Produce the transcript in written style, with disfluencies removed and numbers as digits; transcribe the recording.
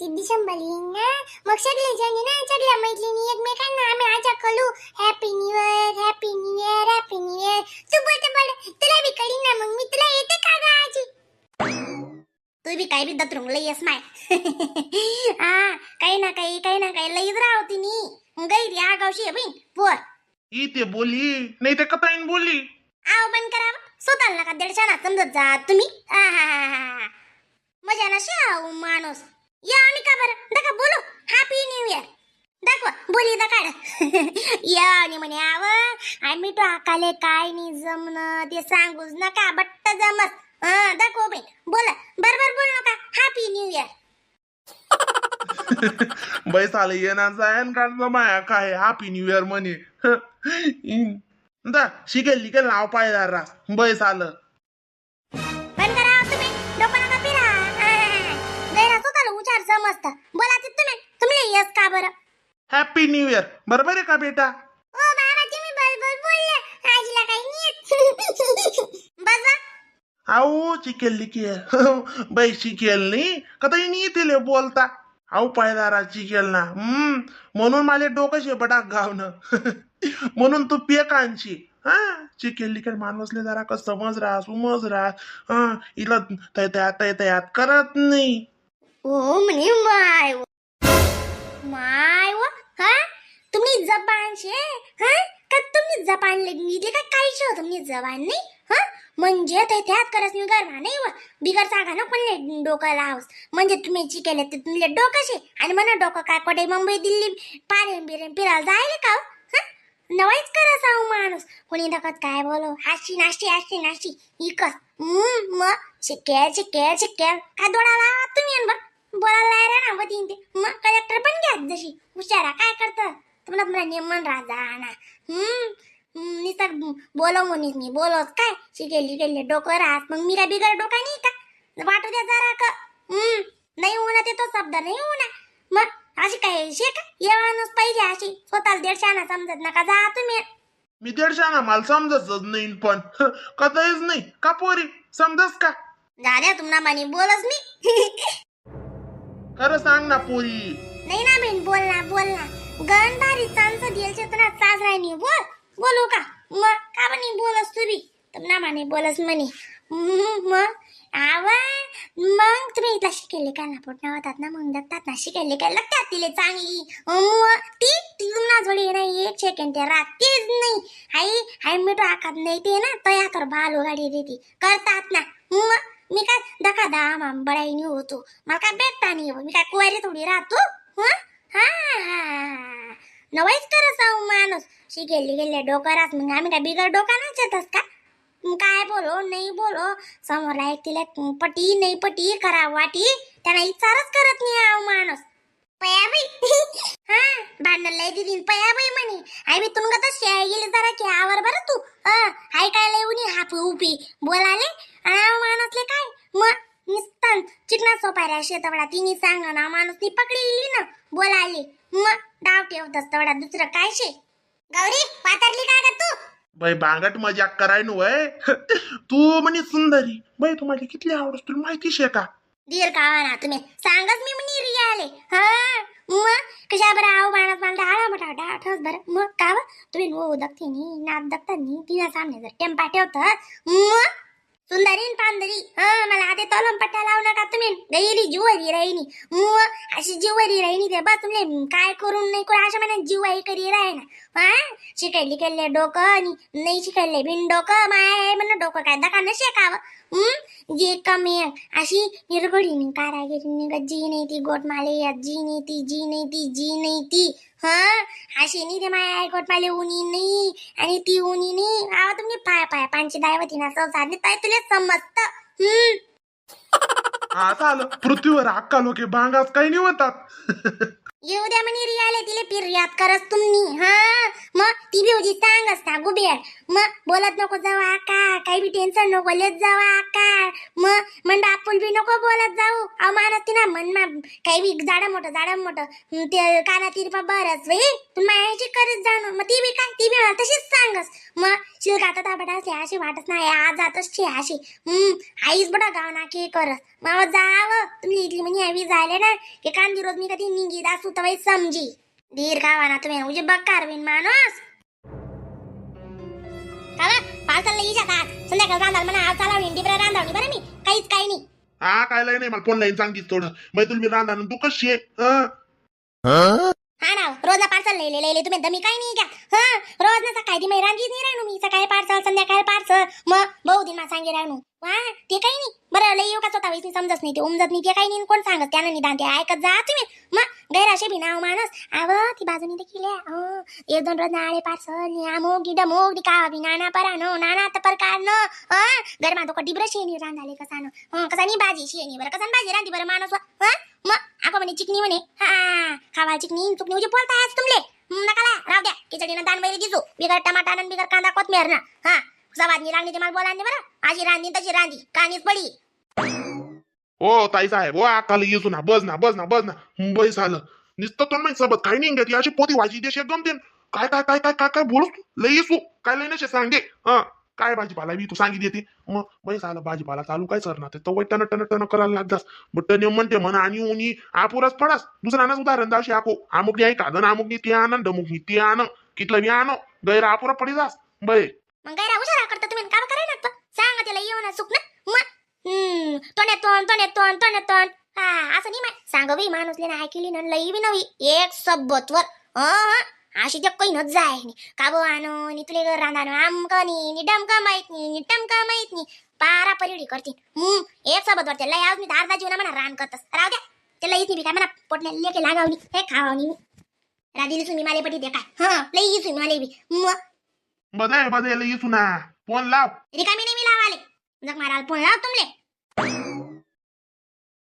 31 December येईन ना, मग सगळे जण ना सगळ्या मैत्रिणी एकमेकांना आम्ही आजा करू happy new year, happy new year, happy new year. तू बोलते बोल, तुला बी कळीन ना मग मी तुला येते का ग आजी? तू बी काय बी दत्रुंग लई येस माय. हा, काही ना काही काही ना काही लईच राहती नी गैरी आगावशी आहे बहीण पोर. इथे बोली नाही ते कताईन बोली. आव बंद करावं, स्वतःला नका दीडशा समजत जा तुम्ही. आहाहाहा. मजा नशी आहो माणूस या. आम्ही का बरं दका बोलू happy new year? दाखवा बोली दकाड या आणि म्हणे आव आम्ही तो आकाले काय नाही जमन ते सांगूच नका, बट्ट जमत. हा दाखव बाई, बोला बरोबर बोलू नका happy new year. बाई साले येणार जायन का जमाया काय happy new year म्हणे. दा शिकेल लिकेल नाव पाहिला रा बै सालं. बंद करा तुम्ही, डोकं नका पिरा. गैरा स्वतःला उचार समजता बोला ते तुम्ही तुम्ही येस का बरं? Happy new year बरोबर आहे का बेटा? ओ बाबा, तुम्ही बरोबर बोलले, आजीला काही नाही येत. बस. आऊ शिकेल लिकेल बाई शिकेल नाही कताई नाही तिले बोलता आऊ पायदारा शिकेल ना. म्हणून माझे डोकं शेपटा गावनं म्हणून तू पेकांची हा शिकेल लिकेल माणूसले जरा का समज राहा सुमज राहा. हा इला तयात तयात करत नाही. ओ म्हणे माय व. माय व हा तुम्ही जबान शे हा का तुम्ही जबान निघले का काय शे तुम्ही जबान नाही हा म्हणजे ते त्यात करत नाही गरमा नाही व बिगर सांगा ना कोणी डोकं लावस म्हणजे तुम्ही शिकेले ते तुमले डोकं शे आणि म्हणा डोकं काय कोठे मुंबई दिल्ली पारेन बिरेन फिरायला जायले का हो? हा नवाईच करत आहो माणूस कोणी दखत काय बोलो हाशी नाशी हाशी नाशी इकस. मग शिकेल शिकेल शिकेल काय डोळा लावा तुम्ही आणि बघ बोलायला लायरा ना वतीन ते मग कलेक्टर पण घ्या जशी हुशारा काय करतं तुम्हाला मला नेमन राजा ना. हम्म हम्म, नुसतं बोलव म्हणीस मी बोलवत काय शिकेल गेले डोकं राहत मग मी काय बिगर डोका नाही का वाटू द्या जरा का. नाही होणार ते तो शब्द नाही होणार मग अशी काय शे का येवानच पाहिजे अशी स्वतःला दीडशे समजत नका जा तुम्ही. मी दीडशे ना मला समजतच नाही पण कधीच नाही का पोरी समजस का? झाल्या तुम्हाला म्हणे बोलच मी. खरं सांग ना पोरी. नाही ना बहीण, बोल ना बोल ना गण भारी चांस दिल चेतना सास राहिनी बोल बोलू का मग का म्हणे बोलस तू बी ना म्हणे बोलस म्हणे. मग आवा मग तुम्ही इथला शिकेले का ना पोट होतात ना मग दत्तात ना शिकेले का लागतात तिले चांगली. मग ती ती तुम्हाला जोडी ना एक सेकंड ते राहतेच नाही. आई आई मिठो आखात नाही ते ना तया कर भालो गाडी देती करतात ना. मग मी काय दखा दाम बडाई नाही होतो मला काय भेटता नाही हो. मी काय कुवारी थोडी राहतो. हं? हा हा नवाईच करत आहो माणूस शिकेली गेले डोकं राहत मग आम्ही काय बिगर डोका नाचतच का? मग काय बोलो नाही बोलो समोरला एक तिला पटी नाही पटी करा वाटी त्यांना विचारच करत नाही आहो माणूस पयाबाई. हा भांडण लय दिदी पयाबाई म्हणे आई मी तुमका तर शेळी गेली जरा की आवर बरं तू हा आई काय लय उनी हाप उपी बोलाले आणि आहो माणूसले काय मग निस्तान चिकना सोपाऱ्या शेतवडा तिने सांग ना माणूस ती पकडली ना बोलाले मग डाव ठेवतस तेवढा दुसरं काय शे. गौरी वातरली का ग तू? बाई बांगट मजाक कराय नु वय तू म्हणे सुंदरी बाई तुम्हाला किती आवडस तुला माहिती शे का? दीर कावा ना तुम्ही सांगच मी म्हणे रियाले हा मग कशा बरं आव माणस मला डाळा मोठा डाळ ठेवत बरं मग का बरं? तुम्ही नो दखते नी नाद दखता नी तिना सामने जर टेम्पा ठेवतात मग सुंदरी न पांदरी हा मला हाते तोलम पट्टा लावू नका तुम्ही गैरी जीवरी राहिनी मग अशी जीवरी राहिनी ते बा तुमले काय करून नाही करून अशा म्हणा जीवाई करी राही ना हा शिकायली केले डोकं आणि नाही शिकायले बिन डोकं माय म्हणून डोकं काय दका नशे कावं. जे कमी अशी निरगुडी कारागिरी जी नाही ती गोटमाले जी नाही ती जी नाही ती जी नाही ती हा अशी नाही ते माय गोटमाले उनी नाही आणि ती उनी नाही आवा तुम्ही पाय पाय पानची दायवती ना संसार ताई तुला समजत. हा चाल पृथ्वीवर अक्का लोके बांगास काही नाही होतात. येऊ द्या म्हणे रियाले, तिले पिर्यात करस तुम्ही. हा, मग ती बी उजी सांग असता गुबेड. मग बोलत नको जाऊ आका, काही बी टेन्शन नको लेत जाऊ आका. मग मन बापूल बी नको बोलत जाऊ. अहो मानस ती ना मन काही बी जाडं मोठं जाडं मोठं ते काना तिरपा बरंच बाई, तू मायाची करत जाणं. मग ती बी काय, ती बी मला तशीच सांगस. मग शिल्क आता ताबडा असले अशी वाटत नाही, आज जातच छे अशी. आईच बडा गाव ना के करस मावा जावं. तुम्ही इथली म्हणे यावी झाले ना की कांदी रोज मी कधी निघी असू तर बाई समजी धीर खावा ना तुम्ही उजे बक्कार बिन माणूस का बा? पार्सल लई जात आज संध्याकाळ रांधाल म्हणा, आज चालावणी डिबरा रांधावणी बरं, मी काहीच काही नाही. हा, काय लय नाही, मला फोन लाईन सांगितलं थोडं. मग तुला मी रांधा तू कशी आहे, हं? हा ना, रोजला पार्सल लई लई तुम्ही दमी काही नाही का? हा, रोज ना सकाळी ती रांधीच नाही राहणू मी, सकाळी पार्सल संध्याकाळी पार्सल. मग बहु दिन मा सांगे राहणू वा ते काही नाही बरं. लई येऊ का स्वतः वैसनी समजत नाही, ते उमजत नाही, ते काही नाही. कोण सांगत त्यानं निदान ते ऐकत जा तुम्ही. मग गैराशे बी नाव माणूस आव ती बाजूनी देखील एक दोन रोज नाळे पार्सल अमुक डमुक का बी नाना परानो नाना तर प्रकार न. गरमा तो डिब्र शेणी रांधाले कसानो, हं, कसानी भाजी शेणी बरं, कसान भाजी रांधी बरं माणूस. हं, मग आको म्हणे चिकनी म्हणे, हा खावा चिकनी चुकनी म्हणजे बोलता आज तुमले. नकाला राव द्या खिचडीनं दान वैरी दिसू बिगर टमाटा न बिगर कांदा कोथमीर ना. हा, सवादनी लागली ते मला बोला नाही बरं, आजी रांधी तशी रांधी कानीच पडी. हो ताई साहेब, हो अकाल येसू ना, बस ना बस ना बस ना. बस झालं नुसतं तोंड माहिती सोबत काही नाही घेतली अशी पोती भाजी देश गमते. काय काय काय काय काय काय बोलू तू लई येसू काय लई नशे सांगे. हा, काय भाजीपाला बी तू सांगितली येते. मग बस झालं भाजीपाला चालू काय सर ना ते तो टन टन टन करायला लागलास. मग टन म्हणते म्हणा आणि उनी आपुराच पडास दुसऱ्यांनाच उदाहरण दावशी आको अमुकनी आहे कादन अमुकनी ते आण डमुकनी ते आण कितलं बी आण गैर आपुरा पडी जास बरे. मग गैरा हुशारा करता तुम्ही काम कराय ना सांगा त्याला येऊ ना सुक ना. मग तोंडात तोंड तोंडात तोंड तोंडात तोंड. हा, असं नाही माय सांग बाई माणूस ना ऐकली ना लई बी नवी एक सबतवर. हं अशी ते काही नच जाय नी का बो आणो नी तुले घर रांधानो आमक नी नी डमका माहित नी नी टमका माहित नी पारा परिडी करतील. एक सबतवर त्याला यावच मी अर्धा जीवना म्हणा रान करतस राव द्या त्याला येत नाही बी काय म्हणा पोटण्या लेके लागावणी हे खावावणी राधिली तुम्ही माले पटी दे काय. हा, लई येसू माले बी मग. बजाय बजाय लई येसू ना फोन लाव. रिकामी नाही मी लावाले, जग माराल फोन लाव तुमले.